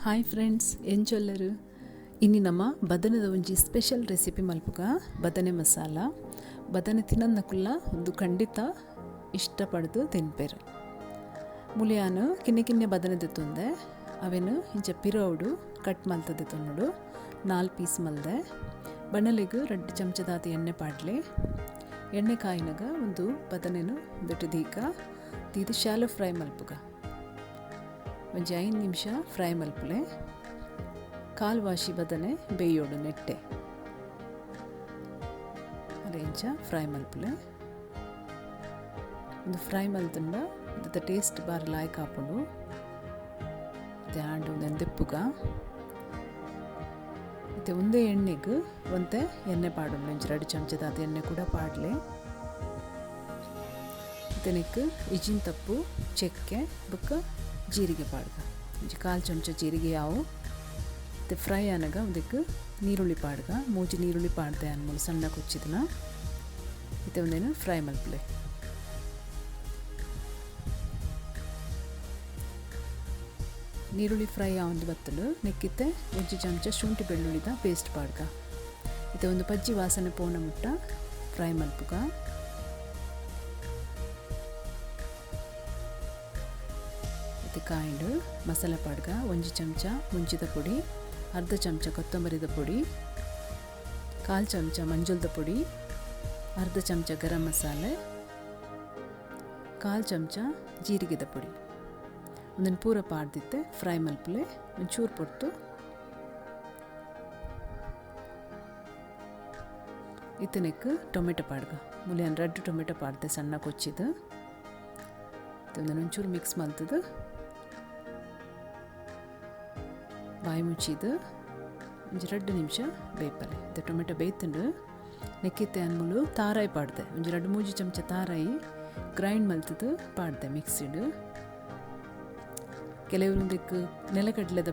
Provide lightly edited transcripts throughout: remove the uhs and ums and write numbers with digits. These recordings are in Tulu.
Hi friends, ಎಂಚೊಲ್ಲೆರ್? ಇನಿ ನಮ ಬದನೆದ ಒಂಜಿ ಸ್ಪೆಷಲ್ ರೆಸಿಪಿ ಮಲ್ಪುಗ, ಬದನೆ ಮಸಾಲ. ಬದನೆ ತಿನ್ನನ್ನಕುಲ್ಲ ಒಂದು ಖಂಡಿತ ಇಷ್ಟಪಡ್ದು ತಿನ್ಪೆರ್. ಮುಲಿಯಾನು ಕಿನ್ನೆ ಕಿನ್ನೆ ಬದನೆ ದೆತ್ತೊಂದೆ, ಅವೆನ್ ಇಂಚ ಪಿರವುಡು ಕಟ್ ಮಲ್ತದೆ ತೊನ್ನಡು 4 ಪೀಸ್ ಮಲ್ದೆ. ಬಣಲೆಗ್ 2 ಚಮಚದಾತ್ ಎಣ್ಣೆ ಪಾಡ್ಲೆ. ಎಣ್ಣೆ ಕಾಯಿನಗ ಒಂದು ಬದನೆನು ಒಂದಿಟ್ಟು ದೀಕ ದೀದ್ ಶಾಲೋ ಫ್ರೈ ಮಲ್ಪುಗ. ಒಂಜಿ 5 ನಿಮಿಷ ಫ್ರೈ ಮಲ್ಪುಲೆ. ಕಾಲು ವಾಶಿ ಬದನೆ ಬೇಯೋಡು ನೆಟ್ಟೆ ಅರೆ ಇಂಚ ಫ್ರೈ ಮಲ್ಪುಲೆ. ಒಂದು ಫ್ರೈ ಮಲ್ತುಂಡ ಉಂದೆತ ಟೇಸ್ಟ್ ಬಾರಿ ಲಾಯ್ಕ್ ಆಪುಂಡು. ಆಂಡ್ ಉಂದೆನ್ ದೆಪ್ಪುಗ. ಇತ್ತೆ ಒಂದೇ ಎಣ್ಣೆಗ್ ಒಂತೆ ಎಣ್ಣೆ ಪಾಡೊಡು. ಒಂಜಿ 2 ಚಮಚದಾತ್ ಎಣ್ಣೆ ಕೂಡ ಪಾಡ್ಲೆ. ಇತ್ತೆ ನೆಕ್ಕ್ ಇಜಿನ್ ತಪ್ಪು, ಚಕ್ಕೆ ಬೊಕ್ಕ ಜೀರಿಗೆ ಪಾಡ್ಗ. ಒಂಜಿ 1/4 ಚಮಚ ಜೀರಿಗೆ ಯಾವು. ಇತ್ತೆ ಫ್ರೈ ಆನಗ ಉಂದೆಕ್ ನೀರುಳ್ಳಿ ಪಾಡ್ಗ. 3 ನೀರುಳ್ಳಿ ಪಾಡ್ದೆ ಅನ್ಮೂಲು ಸಣ್ಣ ಕೊಚ್ಚಿದನ. ಇತ್ತೆ ಉಂದೆನ್ ಫ್ರೈ ಮಲ್ಪುಲೆ. ನೀರುಳ್ಳಿ ಫ್ರೈ ಆವೊಂದು ಬತ್ತುಂಡು. ನೆಕ್ಕಿತ್ತೆ 1 ಚಮಚ ಶುಂಠಿ ಬೆಳ್ಳುಳ್ಳಿದ ಪೇಸ್ಟ್ ಪಾಡ್ಗ. ಇತ್ತೆ ಒಂದು ಪಜ್ಜಿ ವಾಸನೆ ಪೋನ ಮುಟ್ಟ ಫ್ರೈ ಮಲ್ಪುಗ. ಇತ್ತೆ ಕಾಯಿಂಡು ಮಸಾಲೆ ಪಾಡ್ಗ. 1 ಚಮಚ ಮುಂಚಿದ ಪೊಡಿ, ಅರ್ಧ ಚಮಚ ಕೊತ್ತಂಬರಿದ ಪೊಡಿ, 1/4 ಚಮಚ ಮಂಜುಲ್ದ ಪೊಡಿ, ಅರ್ಧ ಚಮಚ ಗರಂ ಮಸಾಲೆ, 1/4 ಚಮಚ ಜೀರಿಗೆದ ಪೊಡಿ. ಒಂದನ್ನು ಪೂರ ಪಾಡ್ದಿತ್ತೆ ಫ್ರೈ ಮಲ್ಪುಲೆ ಒಂಚೂರು ಪೊರ್ತು. ಇತ್ತನೆಕ್ ಟೊಮೆಟೊ ಪಾಡ್ಗ. ಮುಲಿಯನ್ 2 ಟೊಮೆಟೊ ಪಾಡ್ದೆ ಸಣ್ಣ ಕೊಚ್ಚಿದು. ಒಂದನ್ನು ಒಂಚೂರು ಮಿಕ್ಸ್ ಮಲ್ತದು ಬಾಯಿ ಮುಚ್ಚಿದು ಒಂಜಿ 2 ನಿಮಿಷ ಬೇಯ್ಪಲೆ. ಇತ್ತೆ ಟೊಮೆಟೊ ಬೇಯ್ತುಂಡು. ನೆಕ್ಕಿತ್ತೆ ಅನ್ಮುಲು ತಾರಾಯಿ ಪಾಡ್ದೆ. ಒಂಜಿ 2-3 ಚಮಚ ತಾರಾಯಿ ಗ್ರೈಂಡ್ ಮಲ್ತದು ಪಾಡ್ದೆ ಮಿಕ್ಸಿಡ್. ಕೆಲವರು ಒಂದಕ್ಕೆ ನೆಲಕಡಲೆದ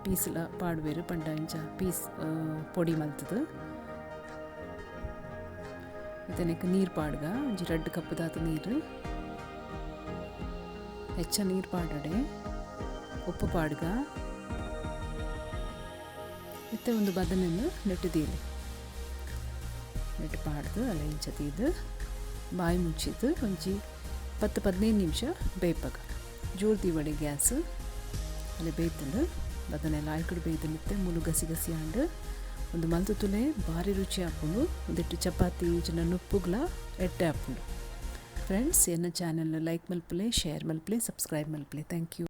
ಪೀಸ್ಲ ಪಾಡುವೆರು, ಪಂಡ ಇಂಚ ಪೀಸ್ ಪೊಡಿ ಮಲ್ತದು. ಇತ್ತೆ ನೆಕ್ ನೀರು ಪಾಡ್ಗ. ಒಂಜಿ 2 ಕಪ್ಪುದಾತ ನೀರು, ಹೆಚ್ಚ ನೀರು ಪಾಡಡೆ. ಉಪ್ಪು ಪಾಡ್ಗ. ಇತ್ತೆ ಒಂದು ಬದನೆಯನ್ನು ನೆಟ್ಟು ದೀಲಿ. ನೆಟ್ಟು ಪಾಡ್ದು ಅಲ್ಲ ಇಂಚ ತೀದು ಬಾಯಿ ಮುಚ್ಚಿದ್ದು ಒಂಜಿ 10-15 ನಿಮಿಷ ಬೇಯ್ಪಗ. ಜೋರು ದೀವಡೆ ಗ್ಯಾಸ್. ಅಲ್ಲಿ ಬೇಯ್ತುಂಡು ಬದನೆ ಲಾಯ್ಕುಡು ಬೇಯ್ತುಂಡಿತ್ತೆ. ಮುಲು ಗಸಿ ಗಸಿ ಆಂಡ್. ಒಂದು ಮಲ್ತು ತುಲೆ ಭಾರಿ ರುಚಿ ಆಪುಂಡು. ಒಂದಿಟ್ಟು ಚಪಾತಿ ಚಿನ್ನ ನುಪ್ಪುಗ್ಲ ಎಡ್ಡೆ ಆಪುಂಡು. ಫ್ರೆಂಡ್ಸ್, ಎನ್ನ ಚಾನೆಲ್ ಲೈಕ್ ಮಲ್ಪುಲೆ, ಶೇರ್ ಮಲ್ಪುಲೆ, ಸಬ್ಸ್ಕ್ರೈಬ್ ಮಲ್ಪುಲೆ. Thank you.